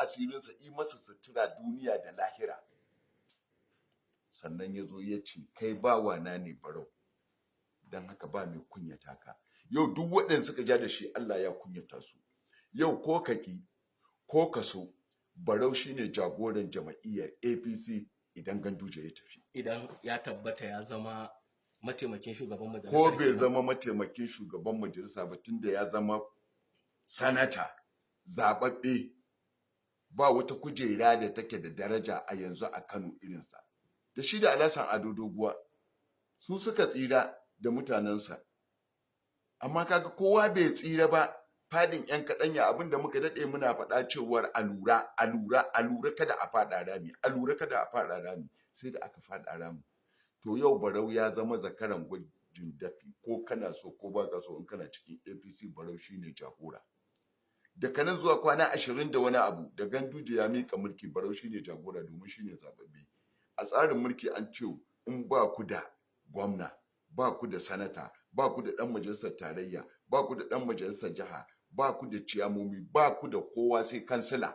Asirinsa yi masa sutura duniya da lahira. Sannan ya zo ya ce, "Kai bawana ne Barau, don haka ba mai kunyata ka." Yau duk waɗanda suka ja da shi, Allah ya kunyata su. Yau ko ka ki ko ka so, Barau shine jagoran jama'iyyar APC idan Ganduje ya tafi. Idan ya tabbata ya zama mataimakin shugaban majalisar Ko bai kenan. zama mataimakin shugaban majalisa ba, tunda ya zama sanata zababbe, ba wata kujera da take da daraja a yanzu a Kano irinsa. Da shi da Alhassan Ado Doguwa su suka tsira da mutanensa, amma kaga kowa bai tsira ba. Fadin yan kaɗanya, abin da muka daɗe muna faɗa cewar a lura, a lura, a lura, kada a faɗa rami, a lura kada a faɗa rami, sai da aka faɗa rami. To yau Barau ya zama zakaran gwajin dafi. Ko kana so ko ba ka so, in kana cikin APC, Barau shine jagora. Daga nan zuwa kwana 20 da wani abu da Ganduje ya mika mulki, Barau shine jagora, domin shine zababbe. A tsarin mulki an ce in ba ku da gwamna, ba ku da sanata, ba ku da dan majalisar tarayya, ba ku da dan majalisar jiha, ba ku da ciyamomi, ba ku da kowa sai kansila,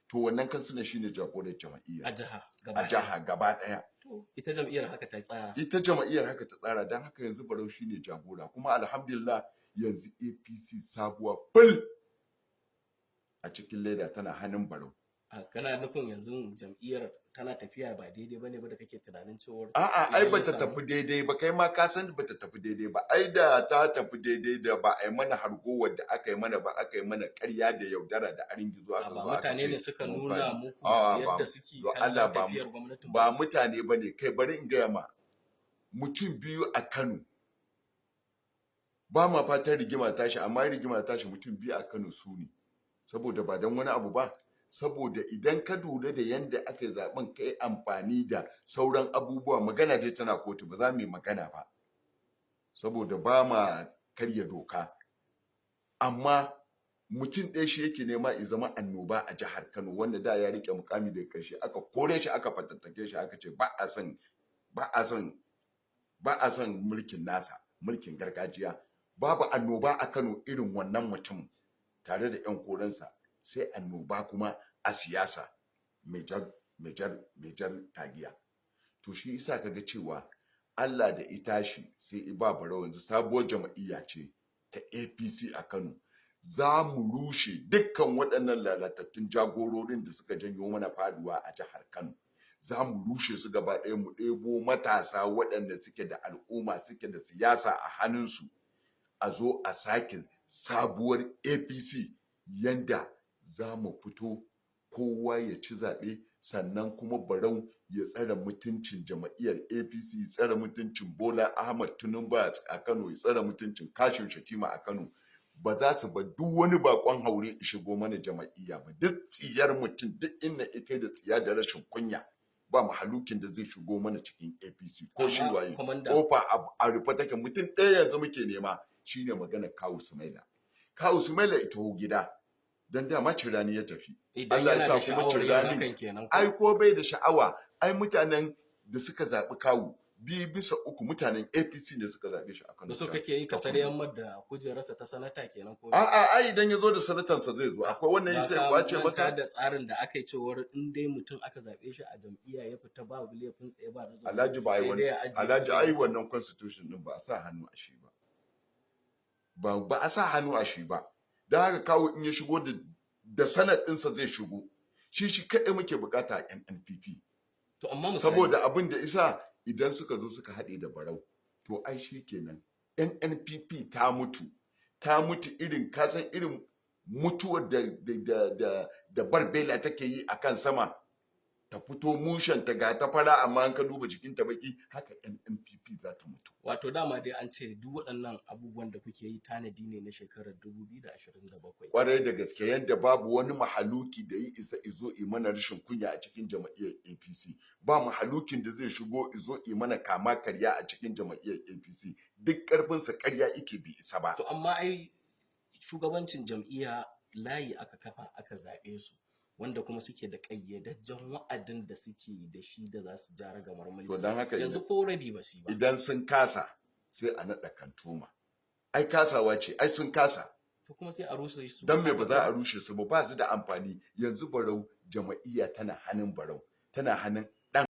to wannan kansila shine jagoran jama'iyya. A jiha gaba A ɗaya. Jiha gaba ɗaya. To, ita jam'iyyar haka ta tsara. Ita jama'iyyar haka ta tsara. Don haka yanzu Barau shine jagora. Kuma alhamdulillah, yanzu APC sabuwa ful a cikin leda tana hannun Barau. A, kana nufin yanzu jam'iyyar tana tafiya ba daidai bane ba da kake tunanin cewar A'a, ai idan ya bata samu- tafi daidai ba. Kai ma ka san bata tafi daidai ba. Ai da ta tafi daidai, da ba a yi mana hargowar da aka yi mana ba, aka yi mana ƙarya da yaudara da arin gizo, A, aka ba zo aka mutane ce ne suka mun nuna faɗi. muku A'a, ba yadda suke don Allah kallon ba tafiyar gwamnatin? Ba mutane ba ne. Kai, bari in gaya ma, mutum biyu a Kano, ba ma fatan rigima tashi, amma rigima tashi, mutum biyu a Kano su ne. Saboda ba don wani abu ba, saboda idan ka lura da yanda aka yi zaben, kai amfani da sauran abubuwa, magana dai tana kotu, ba za mu yi magana ba saboda ba ma karya doka. Amma mutum ɗaya shi yake nema ya zama annoba a jihar Kano, wanda da ya rike mukami, daga ƙarshe aka kore shi, aka fatattake shi, aka ce ba a son mulkin nasa, mulkin gargajiya. Babu annoba a Kano irin wannan mutum tare da 'yan koransa. Sai annoba kuma a siyasa, mai jar tagiya. To shi isa kaga cewa Allah da itashi sai i ba Barau. Yanzu sabuwar jama'iyya ce ta APC a Kano. Za mu rushe dukkan waɗannan lalatattun jagororin da suka janyo mana faduwa a jihar Kano. Za mu rushe su gaba ɗaya, mu ɗebo matasa waɗanda suke da al'umma, suke da siyasa a hannunsu, a zo a sake sabuwar APC yanda za mu fito kowa ya ci zaɓe. Sannan kuma Barau ya tsare mutuncin jama'iyyar APC, ya tsare mutuncin Bola Ahmad Tinubu a Kano, ya tsare mutuncin Kashim Shatima a Kano. Ba za su ba duk wani bakon haure ya shigo mana jama'iyya ba. Duk tsiyar mutum, duk inda ya kai da tsiya da rashin kunya, ba mahalukin da zai shigo mana cikin APC, ko shi Amma, waye. Kwamanda, Kofa a rufe take. Mutum ɗaya yanzu muke nema, shine magana Kawu Sumaila. Kawu Sumaila ita gida don dama cirani ya tafi. Idan Allah ya yana sa da kuma sha'awar yin cirani hakan kenan ko? Ai ko bai da sha'awa, ai mutanen da suka zaɓi Kawu, 2 bisa 3 mutanen APC ne suka zaɓe shi a Kano Da so ta kake yi ka ta kudu. saryan da kujerarsa ta sanata kenan ko? A'a, ai idan ya zo da sanatansa zai zo, akwai wannan Ba sai ka kwace manta masa. da tsarin da aka yi cewar in dai mutum aka zaɓe shi a jam'iyya ya fita, babu laifin tsaye ba na zaune, Alhaji, ba ai sai wannan dai ya ajiye Alhaji, ai kujerarsa. wannan constitution din ba a sa hannu a shi ba. Ba a sa hannu a shi ba. Don haka Kawo in ya shigo da sanad ɗinsa zai shigo. Shi shi kaɗai muke bukata a NNPP. To amma misali, Saboda abin da isa idan suka zo suka haɗe da Barau, to ai shi kenan NNPP ta mutu, ta mutu. Irin kasan irin mutuwar da barbela take yi a kan sama, ta fito mushen ta ga ta fara, amma an ka duba jikinta baki, haka NNPP za ta mutu. Wato dama dai an ce duk waɗannan abubuwan da kuke yi tanadi ne na shekarar 2027. Kwarai da gaske, yadda babu wani mahaluki da ya isa izo i mana rashin kunya a cikin jama'iyyar APC, ba mahalukin da zai shigo izo i mana kama karya a cikin jama'iyyar APC. Duk karfinsa karya ike, bai isa ba. To amma ai shugabancin jam'iyya layi aka kafa aka zaɓe su, wanda kuma suke da ƙayyadajjen wa'adin da suke da shi da za su ja ragamar To mulki. don haka Yanzu ko rabi ba su yi ba. idan sun kasa, sai a naɗa kantoma. Ai kasawa ce, ai sun kasa. To kuma sai a rushe su? Don me ba za a rushe su ba? Ba su da amfani. Yanzu Barau, jama'iyya tana hannun Barau, tana hannun